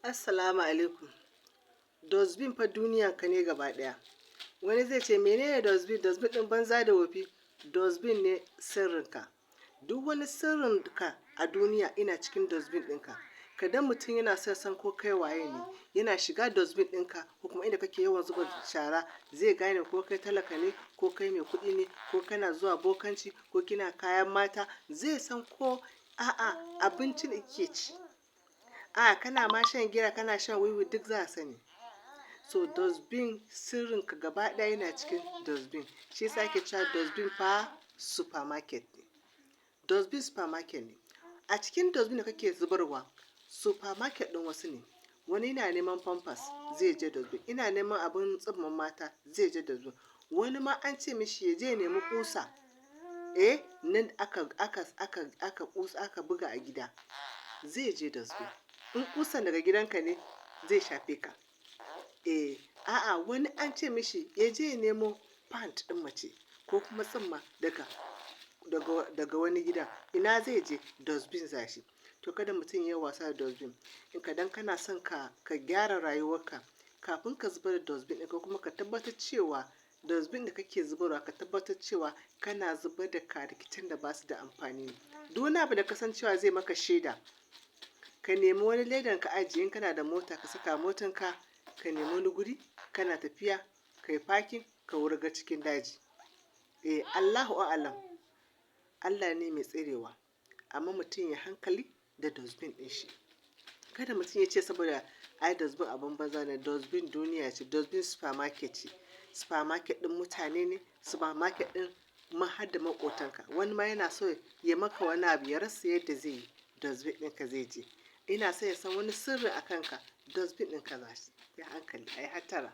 Assalamu alaikum. Dustbin fa duniyanka ne gaba ɗaya. Wani zai ce, "Menene dustbin? Dustbin ɗin banza da wofi." Dustbin ne sirrinka. Duk wani sirrinka a duniya ina cikin dustbin ɗinka. Kadan mutum yana son san ko kai waye ne, yana shiga dustbin ɗinka ko kuma inda kake yawan zuba shara, zai gane ko kai talaka ne ko kai mai kuɗi ne, ko kana zuwa bokanci ko kina kayan mata. Zai san ko a'a, abincin da kike ci. A'a, kana ma shan giya, kana shan wiwi, duk za a sani. So dustbin, sirrinka gaba ɗaya yana cikin dustbin. Shi yasa ake cewa dustbin fa supermarket ne. Dustbin supermarket ne. A cikin dustbin da kake zubarwa, supermarket ɗin wasu ne. Wani yana neman pampers, zai je dustbin. Ina neman abin tsumman mata, zai je dustbin. Wani ma an ce mishi ya je ya nemi ƙusa. Eh, nan aka ƙusa aka buga a gida, zai je dustbin. In ƙusan daga gidanka ne, zai shafe ka. Eh, a'a, wani an ce mishi ya je ya nemo pant ɗin mace ko kuma tsumma daga wani gida. Ina zai je? Dustbin za shi. To, kada mutum ya yi wasa da dustbin. In kadan kana son ka gyara rayuwarka, kafin ka zubar da dustbin ɗin ko kuma ka tabbatar cewa dustbin da kake zubarwa, ka tabbatar cewa kana zubar da karikicin da ba su da amfani. Duk wani abu da ka san cewa zai maka shaida, ka nemi wani ledan ka ajiye. In kana da mota, ka saka motanka, ka nemi wani guri kana tafiya, ka yi parking, ka wurga cikin daji. Eh, Allahu a'alam. Allah ne mai tserewa. Amma mutum ya hankali da dustbin ɗin shi. Kada mutum ya ce saboda ai dustbin abin banza ne. Dustbin duniya ce. Dustbin supermarket ce. Supermarket ɗin mutane ne. Supermarket ɗin ma har da maƙotanka. Wani ma yana so ya maka wani abu, ya rasa yadda zai yi, dustbin ɗinka zai je. Ina so ya san wani sirri a kanka, dustbin ɗinka za shi. Yi hankali, a yi hattara.